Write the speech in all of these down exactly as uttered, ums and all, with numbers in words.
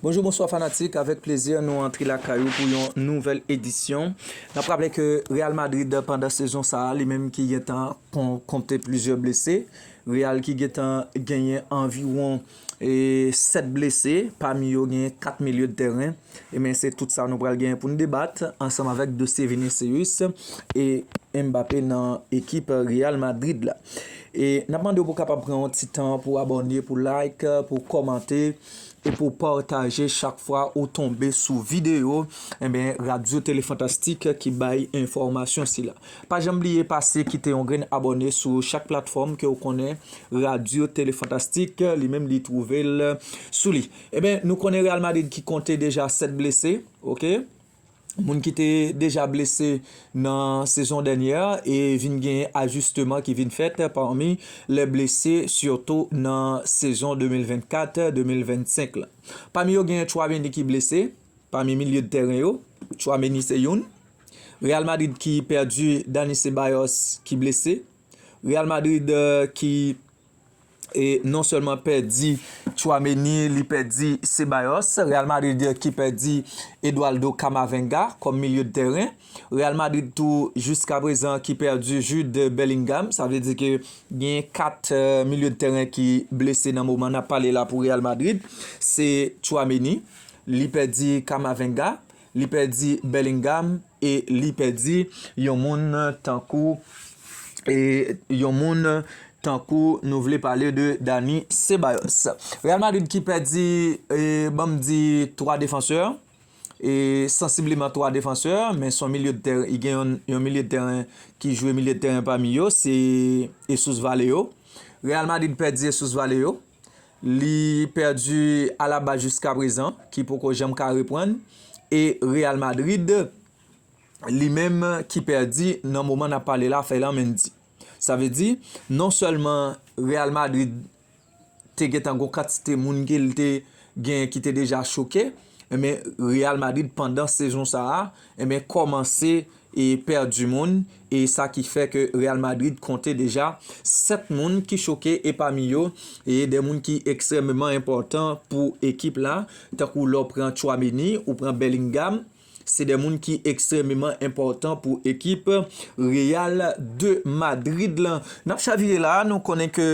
Bonjou, bonswa fanatik, avèk plezi nou antre lakay ou pou yon nouvèl edisyon. N ap raple ke Real Madrid pandan sezon sa a, li menm ki gentan kon-, konte plizyè blese, Real ki gentan genyen anviwon, e, sèt blese, pami yo genyen kat milye de tèren. Ebyen, se tout sa nou pral genyen pou n debat ansanm avèk dosye Vinicius e Mbappé nan ekip Real Madrid la. E n ap mande w pou w kapab pran yon ti tan pou abòne, pou like, pou kòmante e pou pataje chak fwa ou tonbe sou videyo, ebyen, Radyo Tele Fantastik ki bay enfòmasyon sila. Pa janm bliye pase kite yon grenn abòne sou chak platfòm ke w konnen Radyo Tele Fantastik, li menm, li twouve l sou li. Ebyen, nou konnen Real Madrid ki konte deja sèt blese, oke? Moun ki te deja blese nan sezon dènyè e vin gen ajisteman ki vin fèt pami lè blese, sitou nan sezon de mil vennkat, de mil vennsenk la. Pami yo, gen Tchouaméni ki blese, pami milye de tèren yo, Tchouaméni se youn. Real Madrid ki pèdi Dani Ceballos ki blese. Real Madrid, eh, ki e non sèlman pèdi Tchouaméni, li pèdi Ceballos. Real Madrid ki pèdi Eduardo Camavinga kòm milye de tèren. Real Madrid tou, jiska prezan, ki pèdi Jude Bellingham. Sa vle di ke gen kat, eh, milye de tèren ki blese nan moman n ap pale la pou Real Madrid. Se Tchouaméni, li pèdi Camavinga, li pèdi Bellingham e li pèdi yon moun tankou, e yon moun tankou nou vle pale de Dani Ceballos. Real Madrid ki pèdi, e, ban m di, twa defansè, e, sansibleman twa defansè, men se yon milye de tèren, li gen yon, yon milye de tèren ki jwe milye de tèren pami yo, se Jesus Vallejo. Real Madrid pèdi Jesus Vallejo. Li pèdi Alaba jiska prezan, ki poko janm ka reprann. E Real Madrid, li menm, ki pèdi nan moman n ap pale la, Ferland Mendy. Sa vle di, non sèlman Real Madrid te gentan gon kantite moun ke l te gen ki te deja choke, men Real Madrid pandan sezon sa a, enben, kòmanse e pèdi moun, e sa ki fè ke Real Madrid konte deja sèt moun ki choke, e pami yo, e de moun ki ekstrèmeman enpòtan pou ekip la, tankou lè w pran Tchouaméni, ou pran Bellingham, se de moun ki ekstrèmeman enpòtan pou ekip Real de Madrid lan. N ap chavire la, nou konnen ke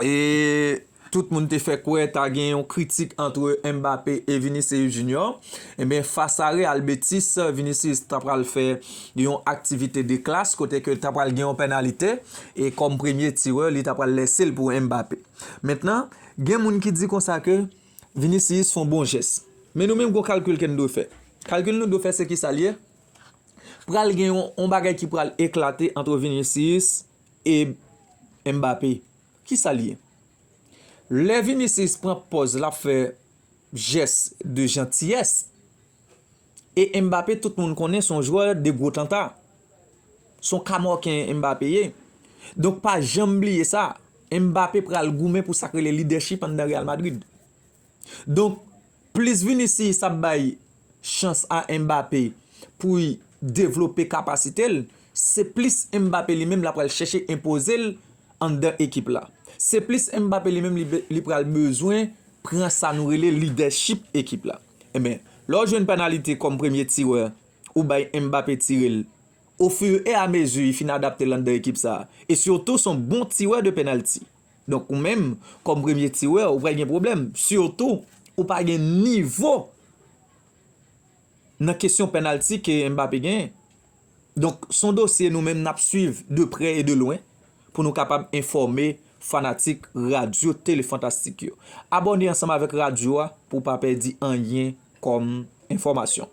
e tout moun te fè kwè ta gen yon kritik ant Mbappé e Vinicius Junior. Ebyen, fas a Real Betis, Vinicius ta pral fè yon aktivite de klas, kote ke ta pral gen yon penalite, e kòm premye tirè, li ta pral lese l pou Mbappé. Mentnan, gen moun ki di konsa ke Vinicius fè yon bon jès. Men nou menm, gon kalkil ke n dwe fè. Kalkil nou dwe fè, se kisa l ye? Pral gen yon, yon bagay ki pral eklate ant Vinicius e Mbappé. Kisa l ye? Lè Vinicius pran pòz l ap fè jès de jantiyès, e Mbappé, tout moun konnen, se yon jwè de gwo tanta. Se yon kamòken Mbappé ye. Donk, pa janm bliye sa. Mbappé pral goumen pou sa k rele lidèchip anndan Real Madrid. Donk, plis Vinicius ap bay chans a Mbappé pou l devlope kapasite l, se plis Mbappé li menm l ap pral chèche enpoze l anndan ekip la. Se plis Mbappé li menm li be-, li pral bezwen pran sa nou rele lidèchip ekip la. Ebyen, lè w jwenn penalite kòm premye tirè, ou bay Mbappé tire l, ofirèamezi li fin adapte l anndan ekip sa a. E sitou, se yon bon tirè de penalti. Donk, ou menm, kòm premye tirè, ou pral gen pwoblèm. Sitou, ou pa gen nivo nan kesyon penalti ke Mbappé genyen. Donk, se yon dosye nou menm n ap swiv de prè e de lwen pou nou kapab enfòme fanatik Radyo Tele Fantastik yo. Abòne ansanm avèk radyo a pou w pa pèdi anyen kòm enfòmasyon.